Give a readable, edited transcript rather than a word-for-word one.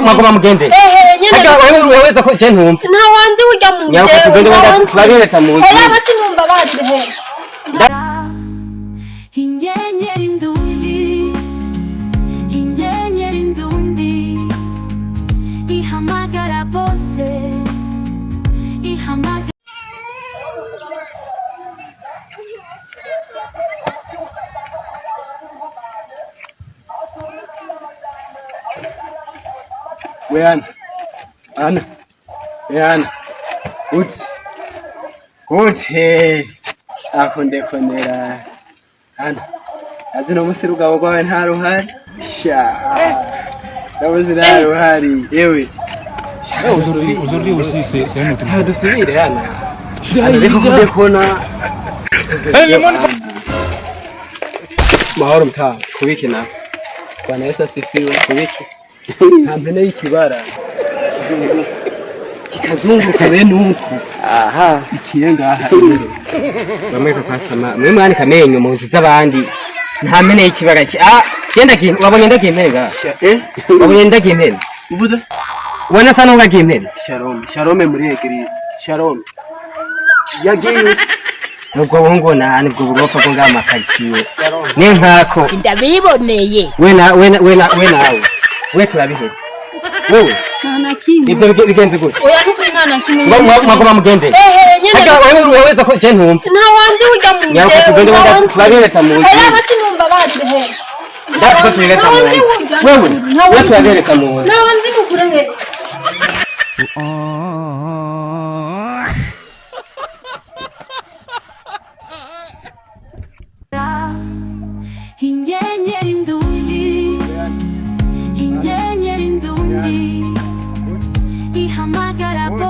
Mwagoma mugende. Ehe nyene. Harya wewe weweza ko je ntumva. Nta wanzi urya mu Nyaruka tugende wenda turabihereza mu nzu. Oya basi numva baje he. Inyenyeri ndundi, inyenyeri ndundi, ihamagara bose, ihamagara. We Ana, Ana, we Ana, uti gute ako ndekonera Ana, azi no musi rugabo rwawe nta ruhari sha, ndabuze nta ruhari yewe. Aujourd'hui, aujourd'hui aussi, c'est un autre. Nta dusubire Ana, Ana reka kudekona. Mahoro mtaa Kubiki nawe. Bwana Yesu asifiwe. Kubiki. Nta mpene y'ikibara kikazunguruka bene uku. Aha. Ikiye ngaha imbere. Bamwe kwasama mwe mwanika amenyo mu nzu z'abandi nta mpene y'ikibara ki ah genda kintu wabonye ndagiye impene ngaha. Eh. Wabonye ndagiye impene. Ubuze. Ubona asa n'uwagiye impene. Shalom, shalom muri eglise. Shalom. Yagiye. Nubwo buhungu na nubwo burofa bwo ngaha makaritsiye. Shalom. Ni nkako. Ndabiboneye. We na we na we na we nawe we turabihetse wewe. Nta na kimwe. Ibyo bigenze gute? Oya ntukuri nta na kimwe. Mwagoma mugende. Ehe nyene. Harya wewe weweza ko je ntumva. Nta wanzi urya mu Nyaruka tugende wenda turabihereza mu nzu. Oya basi numva baje he. Ndavuga tubihereza mu nzu. Wewe we turabihereza mu nzu. Nta wanzi nukure he. Inyenyeri ndundi, inyenyeri ndundi, ihamagara bose.